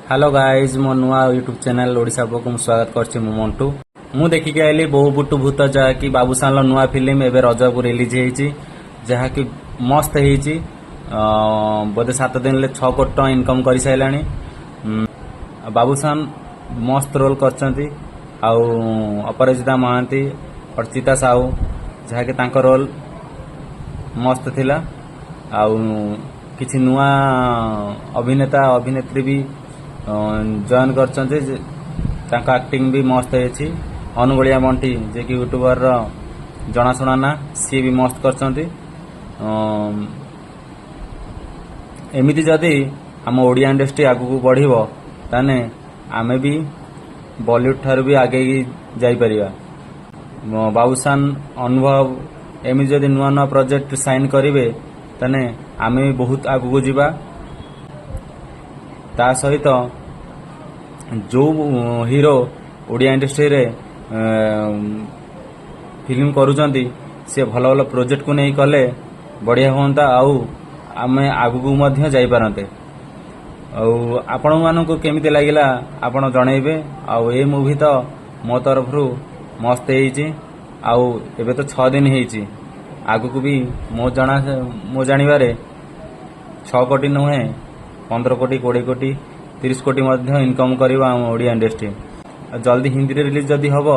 Hello guys, ମୋ ନୂଆ YouTube channel Odisha ବୁକୁ ମୁଁ ସ୍ୱାଗତ କରୁଛି। ମୁଁ ମଣ୍ଟୁ। ମୁଁ ଦେଖିକି ଆଇଲି ବୋଉ ବୁଟୁ ଭୂତ, ଯାହାକି ବାବୁସାନର ନୂଆ ଫିଲ୍ମ, ଏବେ ରଜକୁ ରିଲିଜ୍ ହେଇଛି, ଯାହାକି ମସ୍ତ ହେଇଛି। ବୋଧେ 7 ଦିନରେ 6 କୋଟି ଟଙ୍କା ଇନକମ୍ କରିସାରିଲାଣି। ବାବୁସାନ ମସ୍ତ ରୋଲ୍ କରିଛନ୍ତି ଆଉ ଅପରାଜିତା ମହାନ୍ତି, ଅର୍ଚ୍ଚିତା ସାହୁ, ଯାହାକି ତାଙ୍କ ରୋଲ୍ ମସ୍ତ ଥିଲା। ଆଉ କିଛି ନୂଆ ଅଭିନେତା ଅଭିନେତ୍ରୀ ବି ଜଏନ୍ କରିଛନ୍ତି ଯେ ତାଙ୍କ ଆକ୍ଟିଂ ବି ମସ୍ତ ହେଇଛି। ଅନୁଗୋଳିଆ ବଣ୍ଟି, ଯିଏକି ୟୁଟ୍ୟୁବରର ଜଣାଶୁଣା ନା, ସିଏ ବି ମସ୍ତ କରିଛନ୍ତି। ଏମିତି ଯଦି ଆମ ଓଡ଼ିଆ ଇଣ୍ଡଷ୍ଟ୍ରି ଆଗକୁ ବଢ଼ିବ, ତାହେଲେ ଆମେ ବି ବଲିଉଡ ଠାରୁ ବି ଆଗେଇକି ଯାଇପାରିବା। ବାବୁସାନ, ଅନୁଭବ ଏମିତି ଯଦି ନୂଆ ନୂଆ ପ୍ରୋଜେକ୍ଟ ସାଇନ୍ କରିବେ, ତାହେଲେ ଆମେ ବି ବହୁତ ଆଗକୁ ଯିବା। ତା ସହିତ ଯେଉଁ ହିରୋ ଓଡ଼ିଆ ଇଣ୍ଡଷ୍ଟ୍ରିରେ ଫିଲ୍ମ କରୁଛନ୍ତି, ସେ ଭଲ ଭଲ ପ୍ରୋଜେକ୍ଟକୁ ନେଇ କଲେ ବଢ଼ିଆ ହୁଅନ୍ତା ଆଉ ଆମେ ଆଗକୁ ମଧ୍ୟ ଯାଇପାରନ୍ତେ। ଆଉ ଆପଣମାନଙ୍କୁ କେମିତି ଲାଗିଲା, ଆପଣ ଜଣେଇବେ। ଆଉ ଏ ମୁଭି ତ ମୋ ତରଫରୁ ମସ୍ତ ହେଇଛି। ଆଉ ଏବେ ତ 6 ଦିନ ହେଇଛି, ଆଗକୁ ବି ମୋ ଜାଣିବାରେ 6 କୋଟି ନୁହେଁ, 15 କୋଟି, 20 କୋଟି, 30 କୋଟି ମଧ୍ୟ ଇନକମ୍ କରିବ ଆମ ଓଡ଼ିଆ ଇଣ୍ଡଷ୍ଟ୍ରି। ଆଉ ଜଲ୍ଦି ହିନ୍ଦୀରେ ରିଲିଜ୍ ଯଦି ହେବ,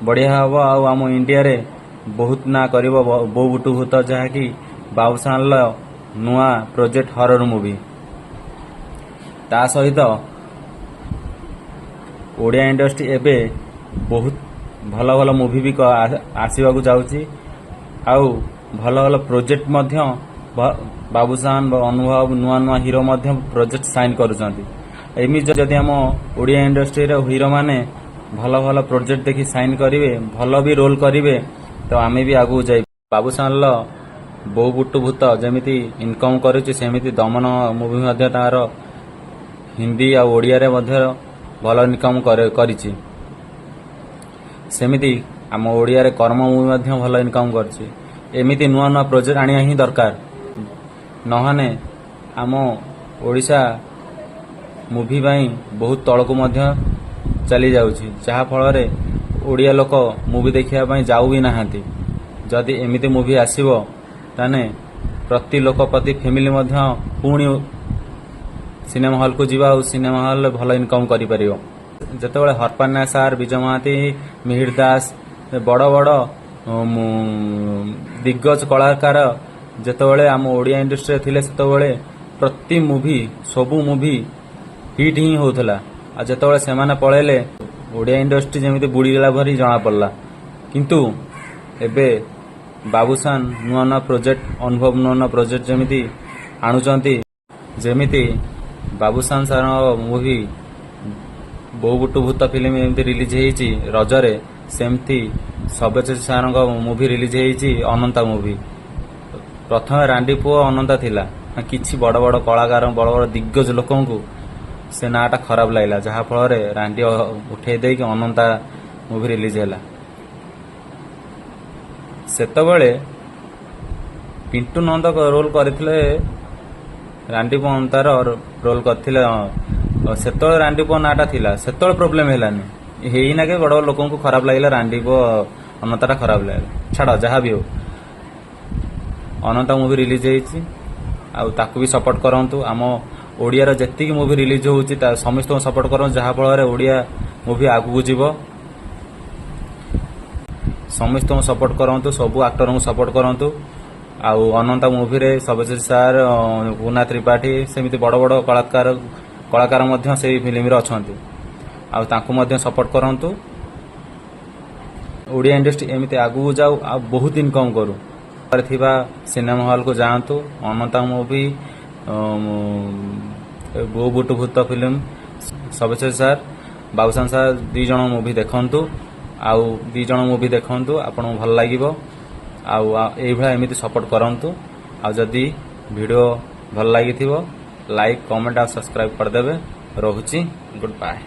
ବଢ଼ିଆ ହେବ। ଆଉ ଆମ ଇଣ୍ଡିଆରେ ବହୁତ ନାଁ କରିବ ବୋଉ ବୁଟୁ ଭୂତ, ଯାହାକି ବାବୁସାନର ନୂଆ ପ୍ରୋଜେକ୍ଟ ହରର ମୁଭି। ତା ସହିତ ଓଡ଼ିଆ ଇଣ୍ଡଷ୍ଟ୍ରି ଏବେ ବହୁତ ଭଲ ଭଲ ମୁଭି ବି ଆସିବାକୁ ଯାଉଛି। ଆଉ ଭଲ ଭଲ ପ୍ରୋଜେକ୍ଟ ମଧ୍ୟ ବାବୁସାନ, ଅନୁଭବ, ନୂଆ ନୂଆ ହିରୋ ମଧ୍ୟ ପ୍ରୋଜେକ୍ଟ ସାଇନ୍ କରୁଛନ୍ତି। ଏମିତି ଯଦି ଆମ ଓଡ଼ିଆ ଇଣ୍ଡଷ୍ଟ୍ରିର ହିରୋମାନେ ଭଲ ଭଲ ପ୍ରୋଜେକ୍ଟ ଦେଖି ସାଇନ୍ କରିବେ, ଭଲ ବି ରୋଲ୍ କରିବେ, ତ ଆମେ ବି ଆଗକୁ ଯାଇ ବାବୁସାନର ବୋଉ ବୁଟୁ ଭୂତ ଯେମିତି ଇନକମ୍ କରୁଛି, ସେମିତି ଦମନ ମୁଭି ମଧ୍ୟ ତାର ହିନ୍ଦୀ ଆଉ ଓଡ଼ିଆରେ ମଧ୍ୟ ଭଲ ଇନକମ୍ କରିଛି। ସେମିତି ଆମ ଓଡ଼ିଆରେ କର୍ମ ମୁଭି ମଧ୍ୟ ଭଲ ଇନକମ୍ କରିଛି। ଏମିତି ନୂଆ ନୂଆ ପ୍ରୋଜେକ୍ଟ ଆଣିବା ହିଁ ଦରକାର, ନହେଲେ ଆମ ଓଡ଼ିଶା ମୁଭି ପାଇଁ ବହୁତ ତଳକୁ ମଧ୍ୟ ଚାଲି ଯାଉଛି, ଯାହାଫଳରେ ଓଡ଼ିଆ ଲୋକ ମୁଭି ଦେଖିବା ପାଇଁ ଯାଉ ବି ନାହାନ୍ତି। ଯଦି ଏମିତି ମୁଭି ଆସିବ, ତାହେଲେ ପ୍ରତି ଲୋକ, ପ୍ରତି ଫ୍ୟାମିଲି ମଧ୍ୟ ପୁଣି ସିନେମା ହଲ୍କୁ ଯିବା ଆଉ ସିନେମା ହଲ୍ରେ ଭଲ ଇନକମ୍ କରିପାରିବ। ଯେତେବେଳେ ହରପାନ୍ନା ସାର୍, ବିଜୟ ମହାନ୍ତି, ମିହିର ଦାସ, ବଡ଼ ବଡ଼ ଦିଗ୍ଗଜ କଳାକାର ଯେତେବେଳେ ଆମ ଓଡ଼ିଆ ଇଣ୍ଡଷ୍ଟ୍ରିରେ ଥିଲେ, ସେତେବେଳେ ପ୍ରତି ମୁଭି, ସବୁ ମୁଭି ହିଟ୍ ହିଁ ହେଉଥିଲା। ଆଉ ଯେତେବେଳେ ସେମାନେ ପଳେଇଲେ, ଓଡ଼ିଆ ଇଣ୍ଡଷ୍ଟ୍ରି ଯେମିତି ବୁଡ଼ିଗଲା ଭଳି ଜଣାପଡ଼ିଲା। କିନ୍ତୁ ଏବେ ବାବୁସାନ ନୂଆ ନୂଆ ପ୍ରୋଜେକ୍ଟ, ଅନୁଭବ ନୂଆ ନୂଆ ପ୍ରୋଜେକ୍ଟ ଯେମିତି ଆଣୁଛନ୍ତି, ଯେମିତି ବାବୁସାନ ସାରଙ୍କ ମୁଭି ବୋଉ ବୁଟୁ ଭୂତ ଫିଲ୍ମ ଏମିତି ରିଲିଜ୍ ହେଇଛି ରଜରେ, ସେମିତି ସବ୍ୟସାଚୀ ସାରଙ୍କ ମୁଭି ରିଲିଜ୍ ହେଇଛି ଅନନ୍ତା ମୁଭି। ପ୍ରଥମେ ରାଣ୍ଡି ପୁଅ ଅନନ୍ତା ଥିଲା। କିଛି ବଡ଼ ବଡ଼ କଳାକାର, ବଡ଼ ବଡ଼ ଦିଗ୍ଗଜ ଲୋକଙ୍କୁ ସେ ନାଁଟା ଖରାପ ଲାଗିଲା, ଯାହାଫଳରେ ରାଣ୍ଡି ଉଠେଇ ଦେଇକି ଅନନ୍ତା ମୁଭି ରିଲିଜ୍ ହେଲା। ସେତେବେଳେ ପିଣ୍ଟୁ ନନ୍ଦ ରୋଲ୍ କରିଥିଲେ, ରାଣ୍ଡି ପୁଅ ଅନନ୍ତାର ରୋଲ୍ କରିଥିଲେ। ସେତେବେଳେ ରାଣ୍ଡି ପୁଅ ନାଁଟା ଥିଲା, ସେତେବେଳେ ପ୍ରୋବ୍ଲେମ ହେଲାନି। ହେଇନାକେ ବଡ଼ ବଡ଼ ଲୋକଙ୍କୁ ଖରାପ ଲାଗିଲା, ରାଣ୍ଡି ପୁଅ ଅନନ୍ତାଟା ଖରାପ ଲାଗିଲା। ଛାଡ଼, ଯାହା ବି ହଉ, ଅନନ୍ତା ମୁଭି ରିଲିଜ୍ ହେଇଛି ଆଉ ତାକୁ ବି ସପୋର୍ଟ କରନ୍ତୁ। ଆମ ଓଡ଼ିଆର ଯେତିକି ମୁଭି ରିଲିଜ୍ ହେଉଛି, ତା ସମସ୍ତଙ୍କୁ ସପୋର୍ଟ କରନ୍ତୁ, ଯାହାଫଳରେ ଓଡ଼ିଆ ମୁଭି ଆଗକୁ ଯିବ। ସମସ୍ତଙ୍କୁ ସପୋର୍ଟ କରନ୍ତୁ, ସବୁ ଆକ୍ଟରଙ୍କୁ ସପୋର୍ଟ କରନ୍ତୁ। ଆଉ ଅନନ୍ତା ମୁଭିରେ ସବ୍ୟସାଚୀ ସାର୍, କୁନା ତ୍ରିପାଠୀ, ସେମିତି ବଡ଼ ବଡ଼ କଳାକାର ମଧ୍ୟ ସେଇ ଫିଲ୍ମରେ ଅଛନ୍ତି ଆଉ ତାଙ୍କୁ ମଧ୍ୟ ସପୋର୍ଟ କରନ୍ତୁ। ଓଡ଼ିଆ ଇଣ୍ଡଷ୍ଟ୍ରି ଏମିତି ଆଗକୁ ଯାଉ ଆଉ ବହୁତ ଇନକମ୍ କରୁ। ଥିବା ସିନେମା ହଲ୍କୁ ଯାଆନ୍ତୁ, Ananta movie, Bou Butu Bhuta film, Sabyasachi sir, Babushan sir 2 ଜଣ ମୁଭି ଦେଖନ୍ତୁ। ଆଉ 2 ଜଣ ମୁଭି ଦେଖନ୍ତୁ, ଆପଣଙ୍କୁ ଭଲ ଲାଗିବ। ଆଉ ଏଇଭଳିଆ ଏମିତି ସପୋର୍ଟ କରନ୍ତୁ। ଆଉ ଯଦି ଭିଡ଼ିଓ ଭଲ ଲାଗିଥିବ, ଲାଇକ୍, କମେଣ୍ଟ ଆଉ ସବସ୍କ୍ରାଇବ୍ କରିଦେବେ। ରହୁଛି, ଗୁଡ୍ ବାଏ।